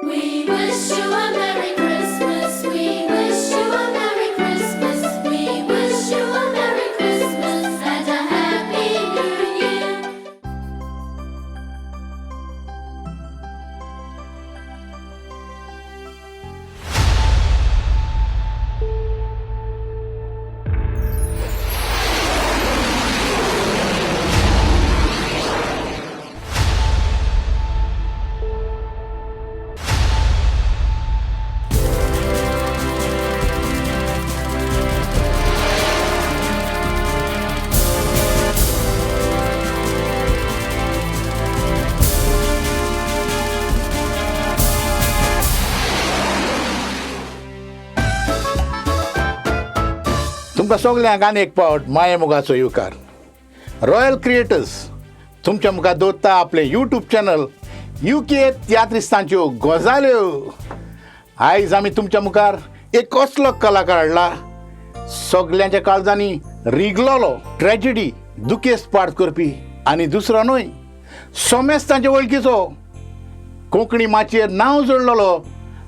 We wish you a Merry Christmas. We wish you a Merry Christmas. We wish you a Merry Christmas and a Happy New Year. तुमकां सगल्यांक आनी एक पावट माये मोगाचो येवकार. रॉयल क्रिएटर्स तुमच्या मुखार दवरता आपलें यूट्यूब चॅनल युके तियात्रिस्तांच्यो गजाल्यो. आयज आमी तुमच्या मुखार एक असलो कलाकार हाडला, सगल्यांच्या काळजांनी रिगलोलो, ट्रेजिडी दुखेस्त पार्ट करपी आनी दुसरो न्हय, सोमेस्तांचे वळखीचो, कोंकणी माचयेर नांव जोडलेलो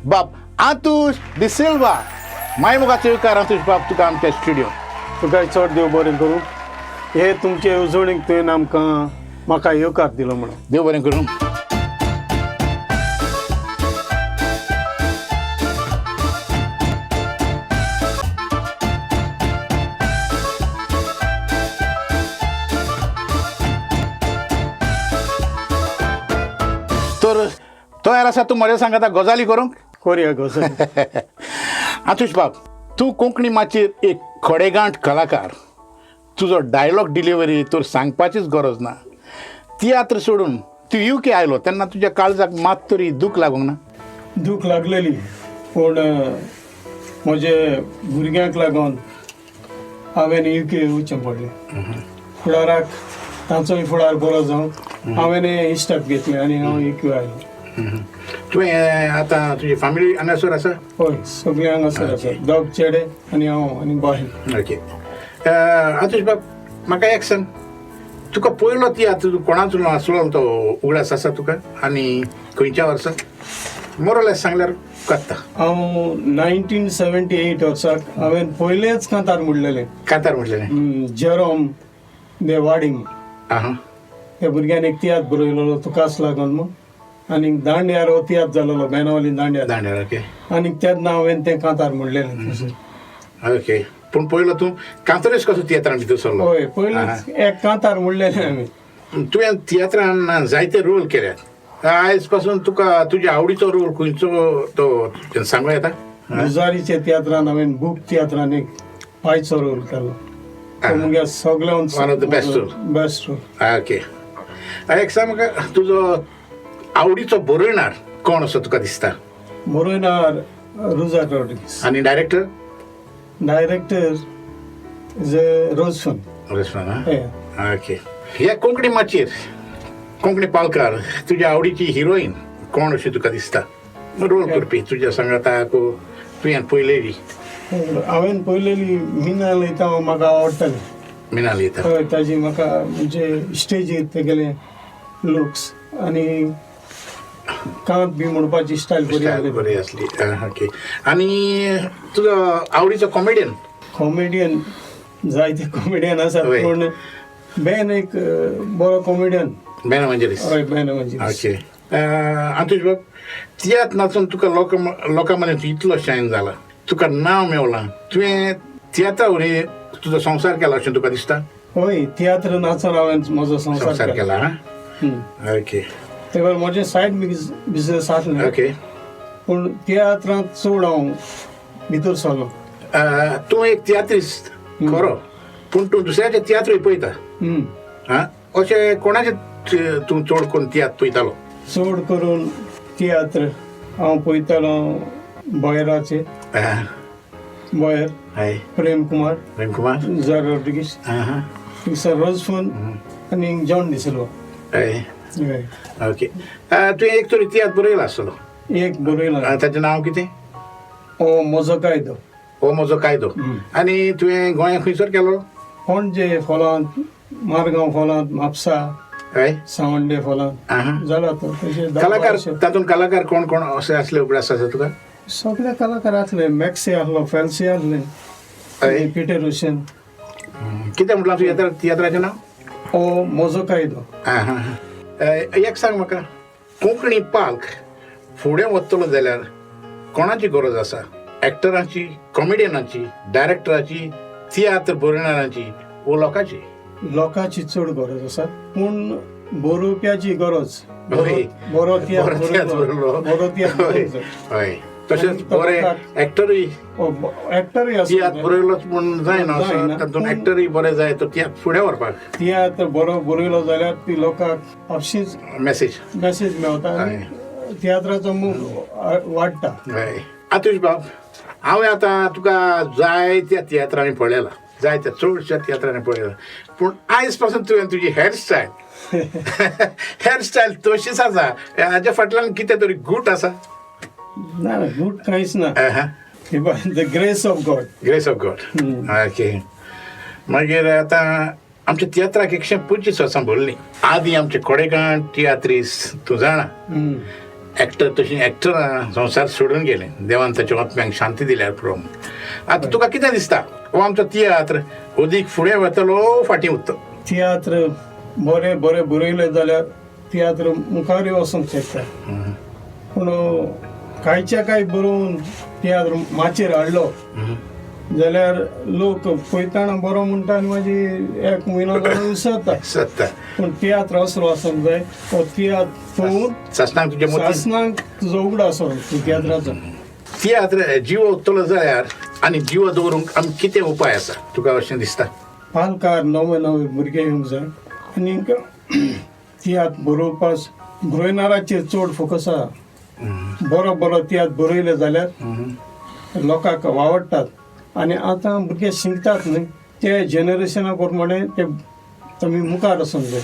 बाब आंतूश डिसिल्वा. माय मोगाचो येवकार आंतूश बाब तुका आमच्या स्टुडियो. तुका चड देव बरें करूं. हे तुमचे येवजणेक तुवें आमकां म्हाका येवकार दिलो म्हणून देव बरें करूं. तर तयार आसा तूं म्हज्या सांगाता गजाली करूंक? कोरया गजाल. आंतूश बाब, तूं कोंकणी माचयेर एक खडेगांठ कलाकार. तुजो डायलॉग डिलिव्हरी तर सांगपाचीच गरज ना. तियात्र सोडून तूं युके आयलो तेन्ना तुज्या काळजाक मात तरी दूख लागूंक ना? दूख लागलेली, पूण म्हजे भुरग्यांक लागून हांवें युके येवचें पडलें. फुडाराक तांचोय फुडार बरो जावं हांवें हे स्टेप घेतलें आनी हांव युके आयलो. तुवें आतां तुजी फॅमिली हांगासर आसा? हय, सगळे हांगासर आसा, दोग चेडे आनी हांव आनी बायल. ओके. आंतूश बाब, म्हाका एक सांग, तुका पयलो तियात्र कोणाचो आसलो तो उगडास आसा तुका आनी खंयच्या वर्सा? मोरलेस सांगल्यार कत्ता. हांव 1978 वर्साक हांवें पयलेच कांतार म्हणलेलें. कांतार म्हटलेलें? जेरोम दे वाडींग. आं. त्या भुरग्यान एक तियात्र बरयलेलो तुकाच लागून म्हूण, आनी दांड्यार हो तियात्र जालेलो, बेनावली दांड्यार. दांड्यार, ओके. आनी तेन्ना हांवें तें कांतार म्हणलेलें. ओके, पूण पयलो तूं कांतरेच कसो तियात्रान भितर सरलो? हय, पयलेच एक कांतार म्हणलेलें हांवें. तुवें तियात्रान जायते रोल केल्यात. आयज पासून तुका तुज्या आवडीचो रोल खंयचो तो सांगूं येता? रुजारीच्या तियात्रान हांवें बूक तियात्रान एक पायचो रोल केलो, तो मुगे सगळ्यान One of the best role. Best role. Okay. एक सांग म्हाका, तुजो आवडीचो बरयणार कोण असो तुका दिसता? बरयणार रुजार रॉड्रिगीस. आनी डायरेक्टर? Director is रोजफन. हय. ओके. ह्या कोंकणी माचयेर कोंकणी पालकार तुज्या आवडीची हिरोईन कोण अशी तुका दिसता, रोल करपी तुज्या सांगाताक तुवें पळयलेली? हांवें पळयलेली मिना लयता, म्हाका आवडटाली. मिना लयता. हय, ताजी म्हाका म्हणजे स्टेजीर तेगेले लुक्स आनी कांत बी म्हणपाची स्टायल बरी स्टायल आसली. बरी आसली. ओके. आनी तुजो आवडीचो कॉमेडियन? कॉमेडियन जायते कॉमेडियन आसात, पूण बेन एक बरो कॉमेडियन. बेन इवांजेलीस. हय, बेन इवांजेलीस. ओके. आंतूश बाब, तियात्र नाचून तुका लोकां मदीं तूं इतलो शायन जाला, तुका नांव मेवलां, तुवें तियात्रा वरवीं तुजो संवसार केला अशें तुका दिसता? हय, तियात्र नाचून हांवें म्हजो संवसार केला. ओके. ते भायर म्हजें सायड बिजनेस आसलें. ओके. पूण तियात्रांत चड हांव भितर सरलो. तूं एक तियात्रिस्त खरो, पूण तूं दुसऱ्याचे तियात्रूय पळयता. आं, अशें कोणाचे तूं चड करून तियात्र पळयतालो? चड करून तियात्र हांव पळयतालो बॉयराचे. बॉयर, प्रेम कुमार, प्रेम कुमार, जार रॉड्रिगीस, सर रोजफोन आनी जॉन डिसिल्वा. ओके. तुवें एक तरी तियात्र बरयला आसतलो? एक बरयला. ताचें नांव कितें? हो म्हजो कायदो. हो म्हजो कायदो. आनी तुवें गोंयांत खंयसर केलो? पणजे फोलांत, मारगांव फोलांत, म्हापसा. हय. सांवड्डे फोलान जाला तो. तशें धा कलाकार बाराशे. तातूंत कलाकार कोण कोण अशे आसले उगडास आसा तुका? सगळे कलाकार आसले, मॅक्सी आसलो, फेल्सी आसले, हय. पिटर हुसेन. कितें म्हटलां तुवें तियात्राचें नांव? ओ म्हजो कायदो. आं हां. एक सांग म्हाका, कोंकणी पाल्क फुडें वतलो जाल्यार कोणाची गरज आसा? एक्टरांची, कॉमेडियनाची, डायरेक्टराची, तियात्र बरोवणारांची वो लोकांची? लोकांची चड गरज आसा, पूण बरोवप्याची गरज. हय. बरो तियात्र बरो तियात्र बरोवपा, बरोवलो. बरो तियात्र हय. बरोवंक जाय. हय, तशेंच आनी तो बरे लोकांक- एक्टरूय. एक्टरूय आसूंक तियात्र जाय. बरयलोच म्हूण जायना असो, जायना. तातूंत पूण- एक्टरूय बरे जाय तो तियात्र फुडें व्हरपाक. तियात्र बरो बरयलो जाल्यार ती लोकांक आपशींच मॅसेज मॅसेज मेवता आनी तियात्राचो मोग वाडटा. हय. आतुश बाब, हांवें आतां तुका जायत्या तियात्रांनी पळयला, जायत्या चडश्या तियात्रांनी पळयला, पूण आयज पासून तुवें तुजी हेअरस्टायल तशीच आसा. हाज्या फाटल्यान कितें तरी गूट आसा? ना, गूट कांयच ना. The grace of God. Grace of God. Okay. मागीर आतां आमच्या तियात्राक 125 वर्सां भरलीं. आदीं आमचे कोडेगांव तियात्रीस, तूं जाणा, एक्टर तशीं एक्टरां संवसार सोडून गेले. देवान ताच्या आत्म्यांक शांती दिल्यार पुरो. आतां तुका कितें दिसता, हो आमचो तियात्र अदीक फुडें वतलो, फाटीं उरतलो? तियात्र बरे बरे बरयले जाल्यार तियात्र मुखारूय वचूंक शकता, पूण कांयच्या कांय बरोवन तियात्र माचयेर हाडलो जाल्यार लोक पळयतना बरो म्हणटा आनी मागीर एक म्हयनो जालो विसरता. सत्ता. पूण तियात्र असलो आसूंक जाय, हो तियात्र पळोवन सासणाक तुज्या मतीन सासणाक तुजो उगडास उरता तियात्राचो. तियात्र जिवो उरतलो जाल्यार आनी जिवो दवरूंक आमी कितें उपाय आसा तुका अशें दिसता? पालकार नवे नवे भुरगे येवंक जाय आनी तियात्र बरोवपाक बरयणाराचेर चड फोकस आसा. बरो बरो तियात्र बरयले जाल्यार लोकांक आवडटात आनी आतां भुरगे शिकतात न्हय, ते जनरेशना प्रमाणे ते तुमी मुखार वचूंक जाय.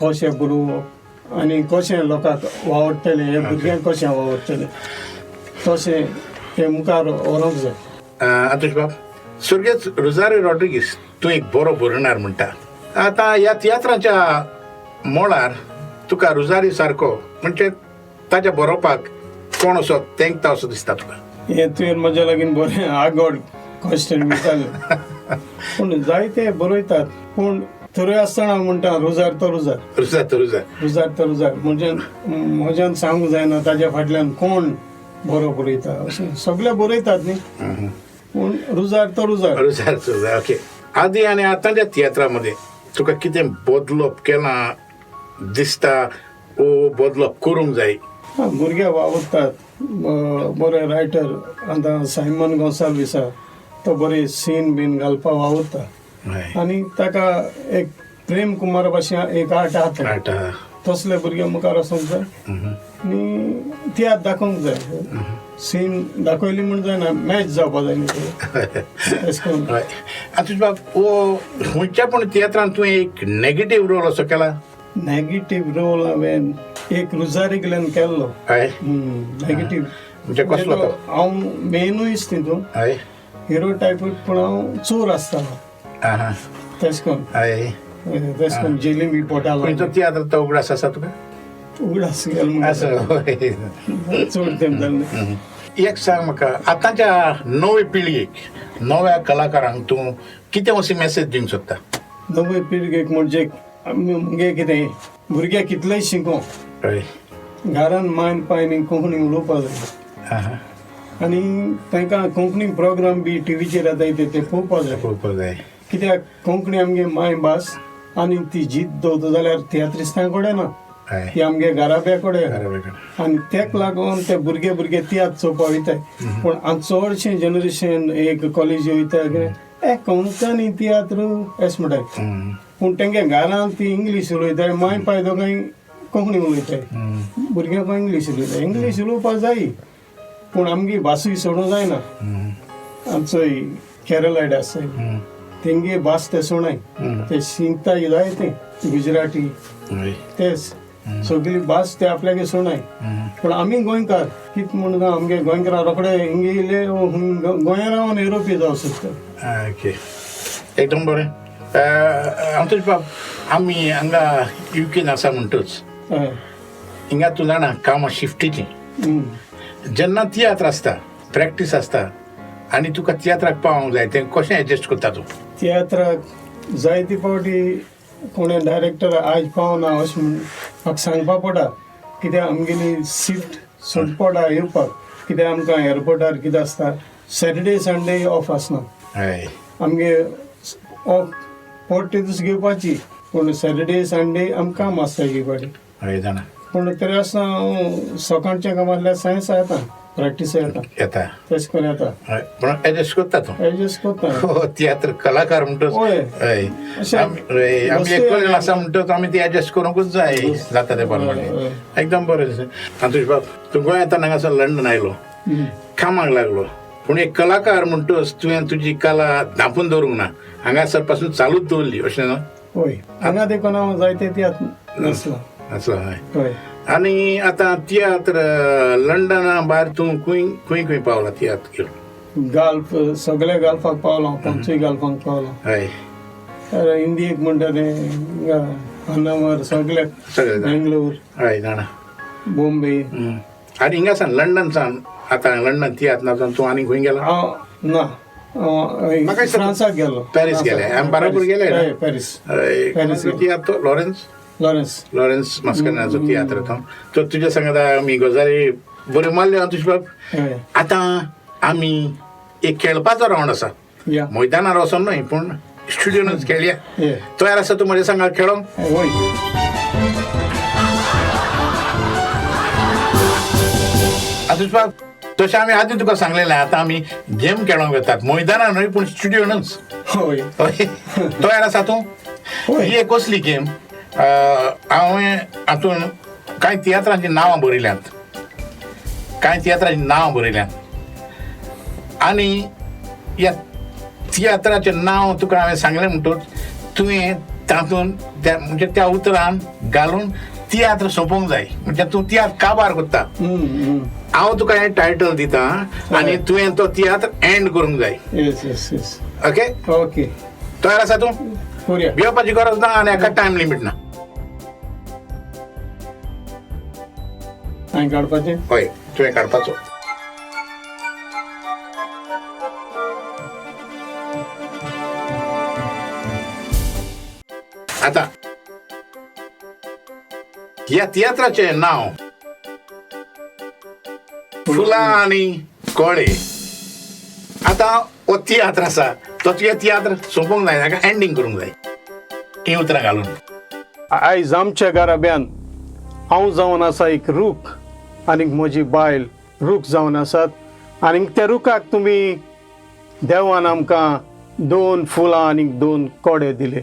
कशें बरोवप आनी कशें लोकांक आवडटलें, हे भुरग्यांक कशें आवडटलें, तशें ते मुखार व्हरूंक जाय. आतुश बाब, स्वर्गेस्त रोजारियो रॉड्रिगीस तूं एक बरो बरोवणार म्हणटा. आतां ह्या तियात्राच्या मळार तुका रोजारियो सारको, म्हणजे ताच्या बरोवपाक कोण असो तेंकता असो दिसता तुका? हें तुवें म्हज्या लागीं बरें आगोड क्वेश्चन विचारलें. पूण जायते बरयतात, पूण तरी आसतना म्हणटा रोजार तो रोजार. रुजार तो रुजार. रोजार तो रोजार. म्हणजे म्हज्यान सांगूंक जायना ताज्या फाटल्यान कोण बरो बरयता अशें. सगळे बरयतात न्ही, पूण रोजार तो रोजार. रुजार तो रुजार. ओके. आदी आनी आतांच्या तियात्रा मदें तुका कितें बदलप केलां दिसता ओ बदलप करूंक जाय? भुरगे वावुरतात, बरे रायटर आतां सायमन गोंसाल्वीस आसा, तो बरे सीन बीन घालपाक वावुरता आनी ताका एक प्रेम कुमार भाशेन एक आर्ट आहा. आटा. तसले भुरगे मुखार वचूंक जाय आनी तियात्र दाखोवंक जाय. सीन दाखयली म्हूण जायना, मॅच जावपा जाय न्ही ते. तशें करून. हय. आतुश बाब, हो खंयच्या पूण तियात्रान तुवें एक नेगेटीव रोल असो केला? नेगेटीव रोल हांवें एक रुजारी गेल्यान केल्लो. नेगेटीव. म्हणजे कसलो तो? हांव मेनूय तितून हिरो टायप, पूण हांव चोर आसतालो. तशें करून. तशें करून जेली बी पोटालो. खंयचो तियात्र तो उगडास आसा तुका? उगडास गेलो. आसा, हय. चड तेंप जालें. एक सांग म्हाका, आतांच्या नवे पिळगेक, नव्या कलाकारांक तूं कितें अशी मॅसेज दिवंक सोदता? नवे पिळगेक म्हणजे आमी मुगे कितें, भुरगे कितलेय शिको, घरान मायन पायन कोंकणी उलोवपा जाय आनी तांकां कोंकणी प्रोग्राम बी टिवीचेर येताय ते पळोवपा जाय. पळोवपाक जाय. कित्याक कोंकणी आमगे माय भास आनी ती जीत दवरता जाल्यार तियात्रिस्तां कडेन ना, ती आमगे घराब्या कडेन. आनी तेक लागून ते भुरगे भुरगे तियात्र चोवपा वयताय. पूण आतां चडशें जनरेशन एक कॉलेजी वयता, ए कोंकणी तियात्र अशें म्हणटाय, पूण तेंगे घरान ती इंग्लीश उलयताय. माय पाय दोगांय कोंकणी उलयताय, भुरग्यांक इंग्लीश उलयताय. इंग्लीश उलोवपाक जाय, पूण आमगे भासूय सोडूंक जायना. आमचो केरलायड आसा, तेंगे भास ते सोणाय, ते शिकताय जाय ते गुजराती, तेच सगळी भास ते आपल्यागे सोणाय. पूण आमी गोंयकार कित म्हण आमगे गोंयकारां रोखडे हिंगे येयले, गोंया रावन युरोपी जावं सोदता. ओके, एकदम बरें. आंतोश बाब, आमी हांगा युकेन आसा म्हणटच हय. हिंगा तूं जाणा कामां शिफ्टीचीं. जेन्ना तियात्र आसता, प्रॅक्टीस आसता आनी तुका तियात्राक पावोंक जाय, तें कशें एडजस्ट करता तूं? तियात्राक जायते फावटी कोणे डायरेक्टर आयज पावना अशें म्हूण म्हाका सांगपा पडटा, कित्याक आमगेली शिफ्ट सोड पडटा येवपाक, कित्याक आमकां एअरपोर्टार कितें आसता, सॅटर्डे संडे ऑफ आसना. आमगे ऑफ पोट दीस घेवपाची, पूण सॅटर्डे संडे आमकां काम आसता एक फावटी. हय जाणा. पूण तरी आसतना हांव सकाळचें काम आसल्यार सायन्स येता, प्रॅक्टीस येता. येता. तशें करून येता. हय, पूण एडजस्ट करता तूं? एडजस्ट करता. हो, तियात्र कलाकार म्हणटच. हय. हय. अशें आमी बसतोय. एक आसा म्हणटच आमी ती एडजस्ट करूंकूच जाय, जाता ते प्रमाणे. हय. एकदम बरें दिसता. आंतोश बाब, तूं गोंयांत हांगासर लंडन आयलो, कामाक लागलो, पूण एक कलाकार म्हणटच तुवें तुजी कला धांपून दवरूंक ना, हांगासर पासून चालूच दवरली, अशें न्हू? हय, हांगा देखून हांव जायते तियात्र नाचला. असो, हय. हय. आनी आतां तियात्र लंडना भायर तूं खंय खंय खंय पावला तियात्र घेवन? गाल्फ, सगळ्या गाल्फाक पावलो हांव, पंचूय गाल्फांक पावलो. तर इंडियेक म्हणटा तें हन्नावर सगळ्याक. सगळे. बेंगलोर. हय, जाणा. बॉम्बे. आनी हिंगा सान लंडन सान आतां लंडन तियात्र नाचून तूं आनी खंय गेला? हांव ना, हांव म्हाका दिसता फ्रांसाक गेलो. पॅरीस गेले. आमी बराबर गेले ना? हय, पॅरीस. हय. पॅरीस. कोणाचो तियात्र तो? लॉरेन्स. लॉरेन्स. लॉरेन्स मास्करनाचो तियात्र तो. तो तुज्या सांगता आमी गजाली बऱ्यो मारल्यो आंतोश बाब. आतां आमी एक खेळपाचो रावंड आसा. या. मैदानार वचोन न्हय, पूण स्टुडियोनूच खेळया. ये. तयार आसा तूं म्हज्या सांगा खेळोंक? वय. आंतोश बाब, तशें आमी आदीं तुका सांगलेलें, आतां आमी गेम खेळोंक वतात, मैदानार न्हय पूण स्टुडियोनूच. हय. हय, तयार आसा तूं? हय. ही एक कसली गेम, हांवें हातून कांय तियात्रांचीं नांवां बरयल्यांत, कांय तियात्रांचीं नांवां बरयल्यांत आनी ह्या तियात्राचें नांव तुका हांवें सांगलें म्हणटकच तुवें तातूंत त्या म्हणजे त्या उतरान घालून तियात्र सोंपोवंक जाय, म्हणजे तूं तियात्र काबार करता. हांव तुका हें टायटल दिता आनी तुवें तो तियात्र एंड करूंक जाय. Yes yes yes. Okay? Okay. तयार आसा तूं? करुया. भिवपाची गरज ना आनी हाका टायम लिमीट ना. हांवें काडपाचें? हय, तुवें काडपाचो. आतां ह्या तियात्राचें नांव फुलां आनी कोळे. आतां हो तियात्र आसा तो तुगे तियात्र सोंपोवंक जाय, ताका एंडींग करूंक जाय हीं उतरां घालून. आयज आमच्या घराब्यान हांव जावन आसा एक रूख आनीक म्हजी बायल रूख जावन आसात, आनीक त्या रुखाक तुमी देवान आमकां 2 फुलां आनीक 2 कोडे दिले.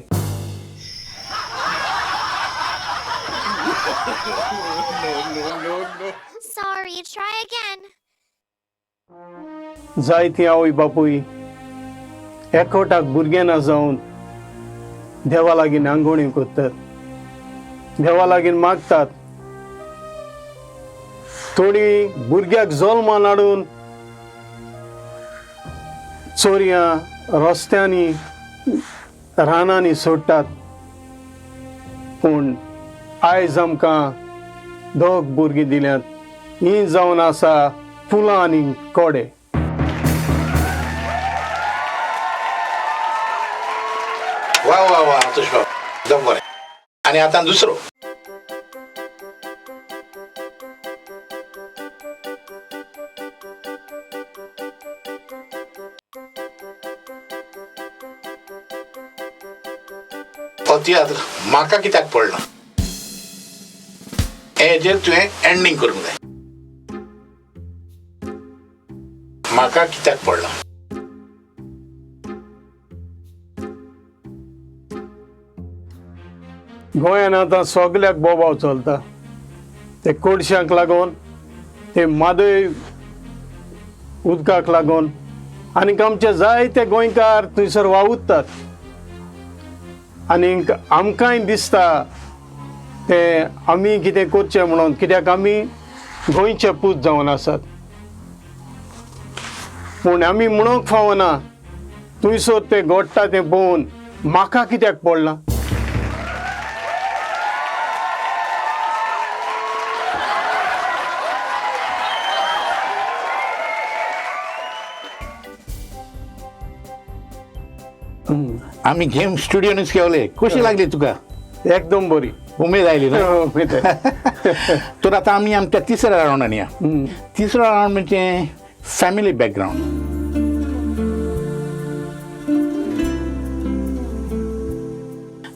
Sorry, try again. जायती आवय बापूय एकवटाक भुरगें ना जावन देवा लागीं आंगोणी करतात, देवा लागीं मागतात. थोडी भुरग्याक जल्मान हाडून चोरयां रस्त्यांनी रानांनी सोडटात, पूण आयज आमकां 2 भुरगीं दिल्यांत, हीं जावन आसा फुलां आनी कोडे. वा वा वा आंतोश बाब, एकदम बरें. आनी आतां दुसरो. हो तियात्र म्हाका कित्याक पडला हेजेर तुवें एंडींग करूंक जाय. म्हाका कित्याक पडला? गोंयान आतां सगल्याक बोबाव चलता, ते कोडशांक लागून, ते मादय उदकाक लागून, आनीक आमचे जायते गोंयकार थंयसर वावुरतात, आनीक आमकांय दिसता ते आमी कितें करचें म्हणून, कित्याक आमी गोंयचे पूत जावन आसात. पूण आमी म्हणूंक फावना, थंयसर तें घडटा तें पळोवन म्हाका कित्याक पडलां? आमी गेम स्टुडियोनूच खेवले. कशी लागली तुका? एकदम बरी. उमेद आयली ना? उमेद आयली. तर आतां आमी आमच्या तिसऱ्या रावंडान या. तिसरो रावंड म्हणजे फॅमिली बॅकग्रावंड.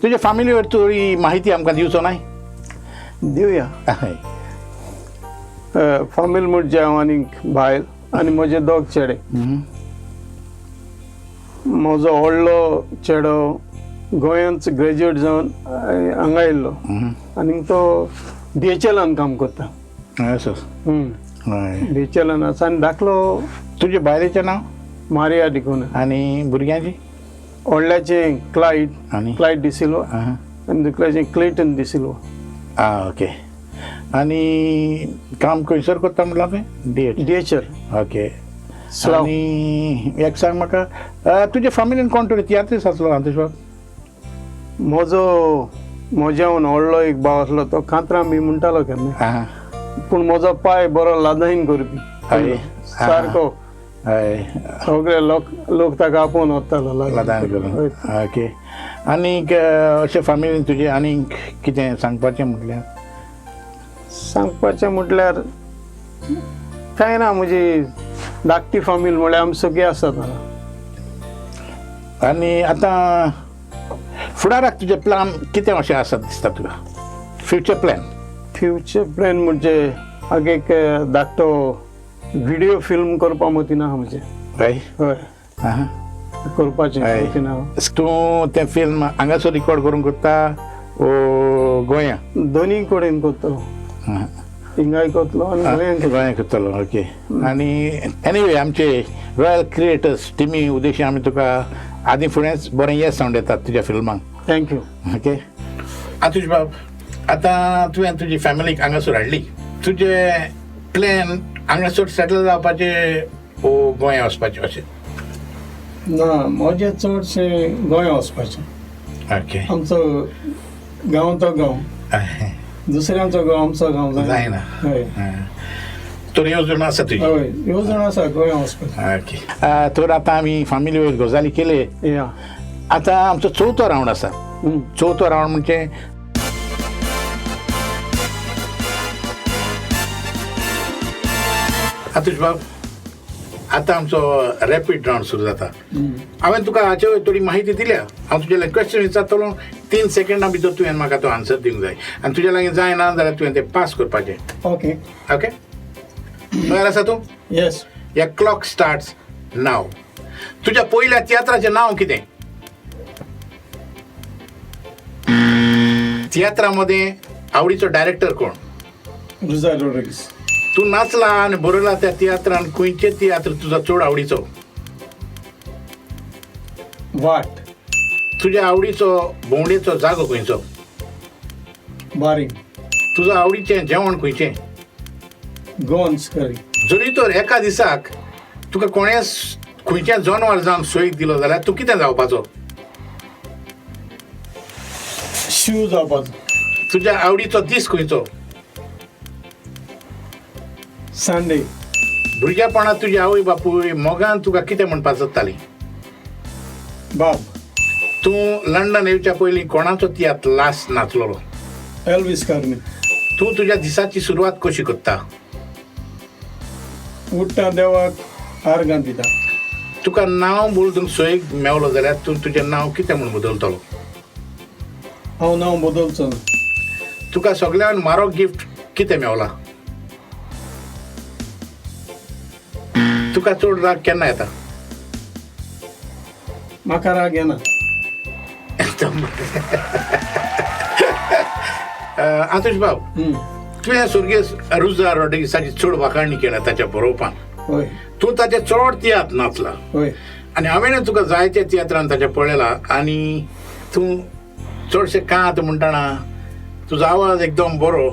तुज्या फॅमिलीवर थोडी माहिती आमकां दिवचो नाय? दिवया. हय. फामील म्हणजे हांव आनी बायल आनी म्हजे दोग चेडे. म्हजो व्हडलो चेडो गोंयांत ग्रॅज्युएट जावन हांगा आयिल्लो आनी तो डीएचएलान काम करता. असो. हय. डीएचएलान आसा आनी धाकलो. तुज्या बायलेचें नांव? मारिया डिकोना. आनी भुरग्यांची? व्हडल्याचें क्लायड. आनी? क्लायड डिसिल्वा. आहा. आनी दुसऱ्याचें क्लेटन डिसिल्वा. आं, ओके. आनी काम खंयसर करता म्हटलां तुवें? D H DHL. Okay. स्लाव. आनी एक सांग म्हाका, तुज्या फॅमिलीन कोण तरी तियात्रीस आसलो आंतोश बाब? म्हजो म्हज्याहून व्हडलो एक भाव आसलो, तो कांतरां बी म्हणटालो केन्ना. आं. पूण म्हजो पाय बरो लादाईन करपी. हय. सारको. हय. सगळे लोक लोक ताका आपोवन वतालो. लदान करून. ओके. आनीक अशें फॅमिलीन तुजें आनीक कितें सांगपाचें म्हटल्यार? सांगपाचें म्हटल्यार कांय ना, म्हजी धाकटी फामील म्हळ्यार आमी सगळीं आसात हांगा. आनी आतां फुडाराक तुजे प्लान कितें अशें आसात दिसता तुका? Future plan? Future plan म्हणजे हांगा एक धाकटो व्हिडियो फिल्म करपा मतीन आहा म्हजें. हय. हय. आहा. करपाचें हय. मतीन आहा. तूं तें फिल्म हांगासर रिकॉर्ड करूंक करता ओ गोंया? दोनीय कडेन करतलो. हिंगाय करतलो आनी गोंयांत करतलो. गोंया करतलो. ओके. आनी एनिवे, आमचे रॉयल क्रिएटर्स टिमी उद्देशी आमी तुका आदी फुडेंच बरें येस सावंड येतात तुज्या फिल्मांक. Thank you. Okay. Atush बाब, आतां तुवें तुजी फॅमिलीक हांगासर हाडली, तुजे प्लॅन हांगासर सेटल जावपाचे ओ गोंया वचपाचें अशें? ना, म्हजें चडशें गोंया वचपाचें. ओके. आमचो गांव तो गांव, दुसऱ्यांचो गांव आमचो गांव जायना. हय. तर येवजण आसा तुजी? हय, येवजण आसा गोंया वचपाची. ओके. तर आतां आमी फामिली वयर गजाली केले. या. आतां आमचो चवथो रावंड आसा. चवथो रावंड म्हणजे आतुश बाब, आतां आमचो रॅपीड रावंड सुरू जाता. हांवें तुका हाचे वयर थोडी माहिती दिल्या. हांव तुजे लागीं क्वेश्चन विचारतलो, 3 सेकंडां भितर तुवें म्हाका तो आन्सर दिवंक जाय आनी तुज्या लागीं जायना जाल्यार तुवें तें पास करपाचें. ओके. ओके, तयार आसा तूं? येस. या, क्लॉक स्टार्ट्स नाव. तुज्या पयल्या तियात्राचें नांव कितें? तियात्रा मदें आवडीचो डायरेक्टर कोण? रुजा रोड्रिगीस. तूं नाचला आनी बरयला त्या तियात्रान खंयचे तियात्र तुजो चड आवडीचो? वाट. तुज्या आवडीचो भोंवडेचो जागो खंयचो? बारीक. तुजो आवडीचें जेवण खंयचें? गोन्स करी. जरी तर एका दिसाक तुका कोणेच खंयचें जनवर जावन सोयीक दिलो जाल्यार तूं कितें जावपाचो? शीव जावपाचो. तुज्या आवडीचो दीस खंयचो? संडे. भुरगेपणांत तुजी आवय बापूय मोगान तुका कितें म्हणपाक सोदताली? बाब. तूं लंडन येवच्या पयलीं कोणाचो तियात्र लास्ट नाचलोलो? एल्वीस कार्मी. तूं तुज्या दिसाची सुरवात कशी करता? उठ्ठा, देवाक आर्गां दिता. तुका नांव बदलूंक सोयीक मेवलो जाल्यार तूं तुजें नांव कितें म्हूण बदलतलो? हांव नांव बदलचो ना. तुका सगळ्यान म्हारग गिफ्ट कितें मेवला? तुका चड राग केन्ना येता? म्हाका राग येना. आतुश बाब, तुवें स्वर्गीय रुजा रॉड्रिगीसाची चड वाखाणी केल्या ताच्या बरोवपान. हय. तूं ताचे चड तियात्र नाचला. हय. आनी हांवें तुका जायते तियात्रान ताचे पळयला आनी तूं चडशे कांत म्हणटाना तुजो आवाज एकदम बरो,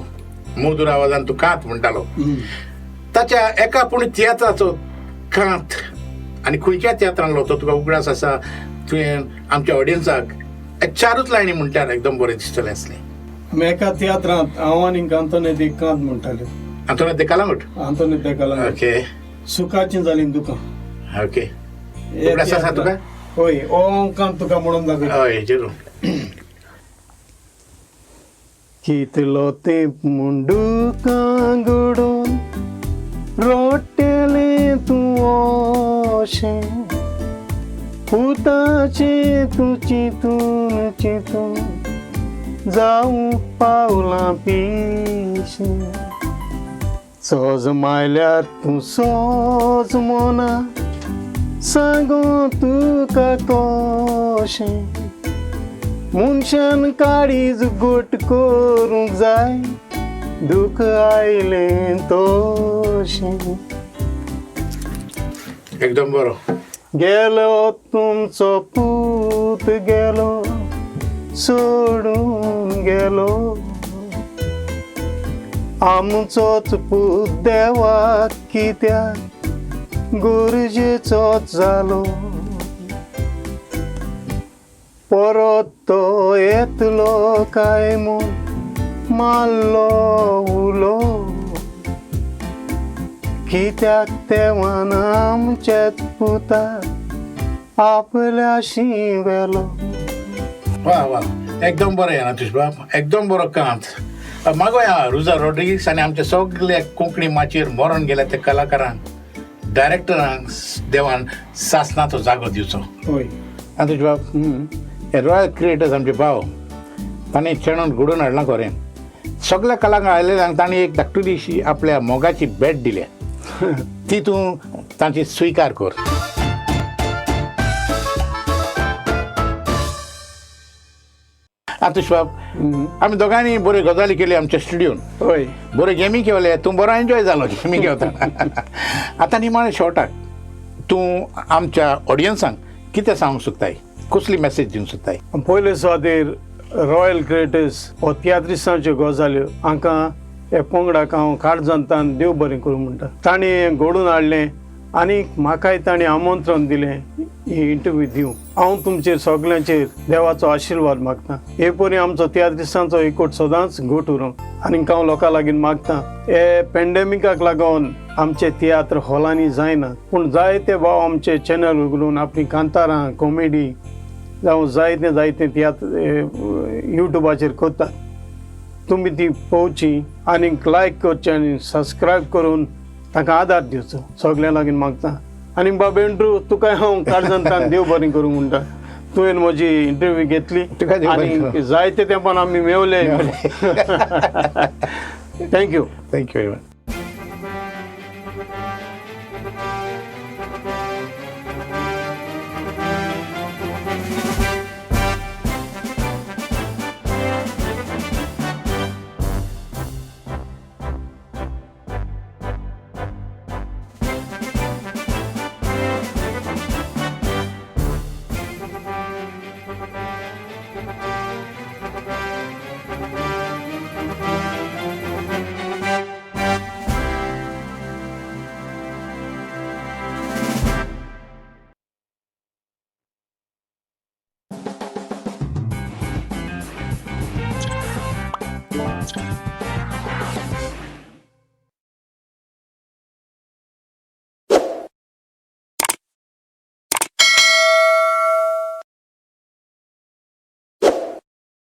मधूर आवाजान तूं कांत म्हणटालो. ताच्या एका पूण तियात्राचो कांत आनी खंयच्या तियात्रांतलो तो तुका उगडास आसा, तुवें आमच्या ऑडियन्साक एक चारूच लायनी म्हणल्यार एकदम बरें दिसतलें आसलें. आमी एका तियात्रांत हांव आनी आंतोनी दे कांत म्हणटाले. आंतोनी दे कलांगूट. आंतोनी दे कलांगूट. ओके. सुखाचीं जालीं दुकां. ओके, उगडास आसा तुका? हय, ओ कांत तुका म्हणून दाखयता. हय, जरूर. कितलो तेंप म्हूण दुकां गडोवन रोडटेलें तूं अशें, पुताचें तूं चिंतून चिंतून जावं पावलां पिशें. सोज मायल्यार तूं सोज मोना, सांगो तुका कशें, मनशान काळीज गोट करूंक जाय, दुख आयलें तशें. एकदम बरो. गेलो तुमचो पूत गेलो सोडून गेलो, आमचोच पूत देवाक कित्याक गरजेचोच जालो, परत तो येतलो काय म्हूण मारलो उलो, कित्याक देवान आमच्याच पुताक आपल्याशी व्हेलो. वा वा, एकदम बरें आंतुश बाब, एकदम बरो कांत. मागोया रुजा रॉड्रिगीस आनी आमचे सगळे कोंकणी माचयेर मरण गेल्या त्या कलाकारांक, डायरेक्टरांक देवान सासणाचो जागो दिवचो. हय. आंतुश बाब, हे रॉयल क्रिएटर्स आमचे भाव, तांणी चेणून घडोवन हाडलां खरें. सगल्या कलाकार आयलेल्यांक तांणी एक धाकटुलीशी आपल्या मोगाची भेट दिल्या, ती तूं तांची स्विकार कर. आंतुश बाब, आमी दोगांनी बऱ्यो गजाली केल्यो आमच्या स्टुडियोन. हय. बऱ्यो गेमी खेळले, तूं बरो एन्जॉय जालो गेमी घेवतना. आतां निमाणें शॉर्टाक तूं आमच्या ऑडियन्सांक कितें सांगूंक सोदताय, कसली मॅसेज दिवंक सोदताय? पयले सुवातेर रॉयल क्रिएटर्स हो तियात्रिस्तांच्यो गजाल्यो हांकां हे पंगडाक हांव काळजांतान देव बरें करूं म्हणटा. तांणी हें घडोवन हाडलें आनी म्हाकाय तांणी आमंत्रण दिलें ही इंटरव्यू दिवंक. हांव तुमचेर सगल्यांचेर देवाचो आशिर्वाद मागता. हे परी आमचो तियात्रिस्तांचो एकवट सदांच घट उरूंक. आनी हांव लोकां लागीं मागता, हे पेंडेमिकाक लागून आमचे तियात्र हॉलांनी जायना, पूण जायते भाव आमचे चॅनल उगडून आपली कांतारां, कॉमेडी जावं जायते जायते तियात्र युट्यूबाचेर करतात. तुमी ती पळोवची आनी लायक करची आनी सबस्क्रायब करून तांकां आदार दिवचो, सगल्यां लागीं मागता. आनी बाब एंड्रू, तुकाय हांव काळजांतान देव बरें करूं म्हणटा. तुवें म्हजी इंटरव्यू घेतली तुका देव बरें आनी करूं. जायते तेंपान आमी मेवले. Thank you. Thank you very much.